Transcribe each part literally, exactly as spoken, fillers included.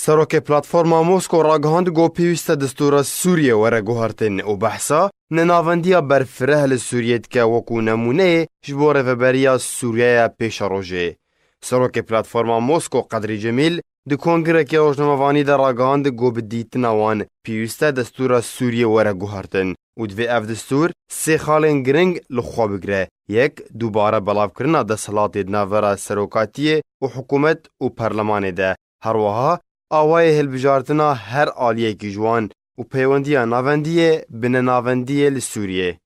Serokê Platforma Mosko ragihand ku pêwîst e destûra Sûriyê were guhertin û behsa nenavendiya berfireh li Sûriyê dike wekû nemûneyê ji bo rêveberiya Sûriyeya pêşerojê. Serokê Platforma Mosko Qedrî Cemîl di kongrekê rojnamevanî de ragihand ku bi dîtina wan pêwîst e destûra Sûriyê were guhertin û divê ev destûr sê xalên giring li xwe bigire. Yek, dubare belavkirina desthilatê di navbera serokatiyê û hikûmet û perlemanê de. Her wiha awayê hilbijartina her aliyekî ji wan û peywendiya navendiyê bi nenavendiyê li Sûriyê.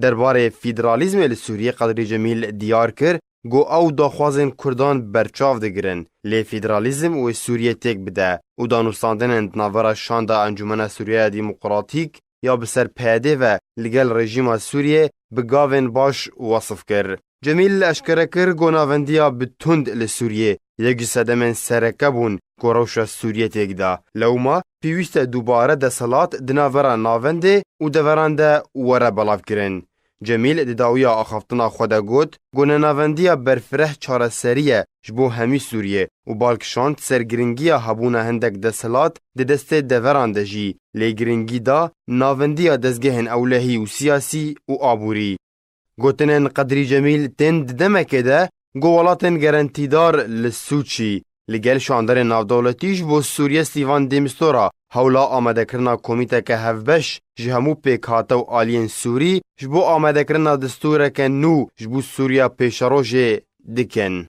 Derbarê federalîzmê li Sûriyê Qedrî Cemîl diyar kir ku ew daxwazên Kurdan berçav digirin, lê federalîzm wê Sûriyê têk bide û danûstandinên di navbera şanda Encûmena Sûriyeya Demokratîk ya bi ser P Y D ve li gel rejîma Sûriyê bi gavên baş wesif kir. Cemîl eşkere kir ku navendiya bi tund li Sûriyê yek ji sedemên sereke bûn ku rewşa Sûriyê têk da. Lewma pêwîst e dubare desthilat di navbera navendê û deveran de were belavkirin. Cemîl di dawiya axaftina xwe de got ku nenavendiya berfireh çareserî ye ji bo hemî Sûriyê û bal kişand ser giringiya hebûna hindek desthilat di destê deveran de jî, lê giringî da navendiya dezgehên ewlehî û siyasî û aborî. Gotinên Qedrî Cemîl tên di demekê de ku welatên gerentîdar li Sûçî li gel şandarên navdewletî ji bo Sûriye Stîvan de Mistura hewla amadekirina komîteke hevbeş ji hemû pêkhate û aliyên Sûrî ji bo amadekirina destûreke nû ji bo Sûriya pêşerojê dikin.